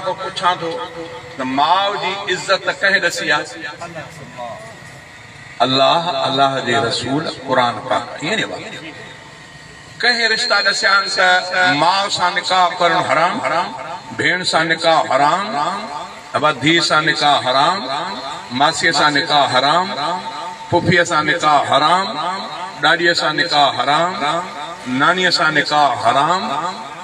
توهان کان پڇان ٿو ته ماء جي عزت ڪنهن ڏسي آ؟ الله، الله جي رسول، قرآن پاڪ. ائين ني بابا؟ ڪنهن رشتا ڏسيا آهن ته ماء سان نڪاح ڪرڻ حرام، ڀيڻ سان نڪاح حرام، ابا ڌيء سان نڪاح حرام، ماسيء سان نڪاح حرام، پڦيء سان نڪاح حرام، ڏاڏيء سان نڪاح حرام، نانيء سان نڪاح حرام،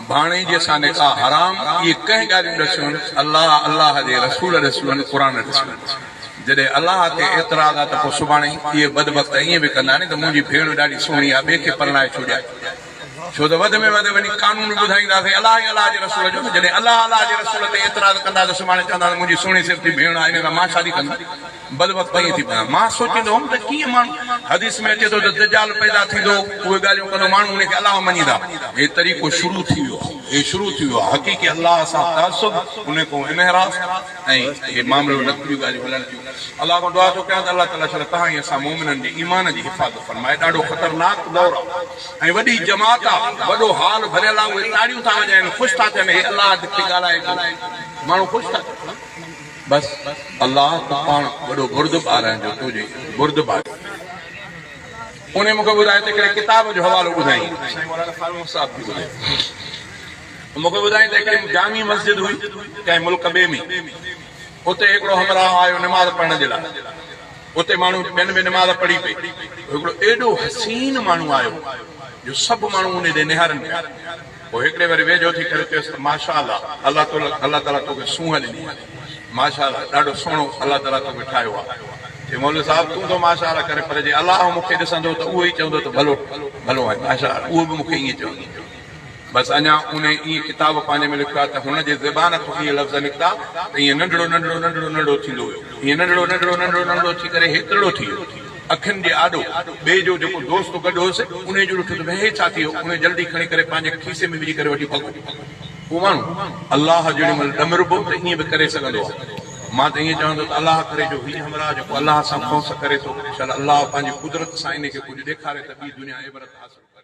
ڀاڻيجي سان نڪاح حرام، اهي ڪنهن ڳالهيون ڏسيون آهن؟ الله، الله جي رسول ڏسيون آهن، قرآن ڏسيون آهن. جڏهن الله تي اعتراض آ ته پوء سڀاڻي اهي بدبخت ائين به ڪندا ني ته منهنجي ڀيڻ ڏاڍي سهڻي آ ٻئي کي پرڻائي ڇوڙيان. ڇو ته وڌ ۾ وڌ وڃي قانون ٻڌائينداسين الله ۽ الله جي رسول جو نه جڏهن الله الله جي رسول تي اعتراض ڪندا ته سڀاڻي چوندا ته منهنجي سهڻي صفتي ڀيڻ آ ان سان مان شادي ڪندس. بدبخت ائين ٿي پوندا. مان سوچيندو هوم ته ڪيئن ماڻهو حديث ۾ اچي ٿو ته دجال پيدا ٿيندو اهي ڳالهيون ڪندو ماڻهو ان کي الله مڃيندا. هي طريقو شروع ٿي ويو آ هي شروع ٿي ويو آ حقيقي الله سان تعصب ان کان انحراف. ۽ هي معاملو نقلي ڳالهيون هلن ٿيون. الله کان دعا ٿو ڪيان ته الله تعالي شل توهان ۽ اسان مؤمنن جي ايمان جي حفاظت فرمائي. ڏاڍو خطرناڪ دور آ ۽ وڏي جماعت آ، وڏو هال ڀريل آ، اهي تاڙيون ٿا وڄائن، خوش ٿا ٿين، هي الله کي ڳالهائي ٿو، ماڻهو خوش ٿا ٿين. بس الله تون پاڻ وڏو بردبار آهين جو تو جي بردباري. انهي مون کي ٻڌايو ته هڪڙي ڪتاب جو حوالو ٻڌائين، سائين مولانا خان محمد صاحب ٿي ٻڌايو. مون کي ٻڌائين ته هڪڙي جامع مسجد هئي ڪنهن ملڪ ٻئي ۾، اتي هڪڙو همراهه آيو نماز پڙهڻ جي لاء، اتي ماڻهو ٻين به نماز پڙهي پئي، هڪڙو ايڏو حسين ماڻهو آيو جو سڀ ماڻهو ان ڏي نهارن پيا، پوء هڪڙي وري ويجهو ٿي ڪري چيس ته ماشاء الله الله الله تعاليٰ توکي سونهن ڏني آهي، ماشاء الله ڏاڍو سهڻو الله تعاليٰ توکي ٺاهيو آهي، چي مولوي صاحب تون ٿو ماشاء الله ڪرين پر جي الله مون کي ڏسندو ته اهو ئي چوندو ته ڀلو ڀلو آهين ماشاء الله اهو به مون کي ائين چوندو. بس اڃا انهي ائين ڪتاب پنهنجي ۾ لکيو آهي ته هن جي زبان کان اهي لفظ نڪتا ته ائين ننڍڙو ننڍڙو ننڍڙو ننڍڙو ٿيندو ويو. ائين ننڍڙو ننڍڙو ننڍڙو ننڍڙو ٿي ڪري هيترڙو ٿي ويو. اکين جي آڏو ٻئي جو جيڪو دوست گڏ هوس انهي جو ڏٺو ته ڀئي هي ڇا ٿي ويو. انهي جلدي کڻي ڪري پنهنجي کيسي ۾ وجهي ڪري وٺي ڀڳو. اهو ماڻهو الله جيڏي مهل ڏمربو ته ائين به ڪري سگهندو آهي. مان ته ائين چوان ٿو ته الله ڪري جو هي همراهه جيڪو الله سان کونس ڪري ٿو شل الله پنهنجي قدرت سان انهي کي ڪجهه ڏيکاري ته ٻي دنيا عبرت حاصل ڪري.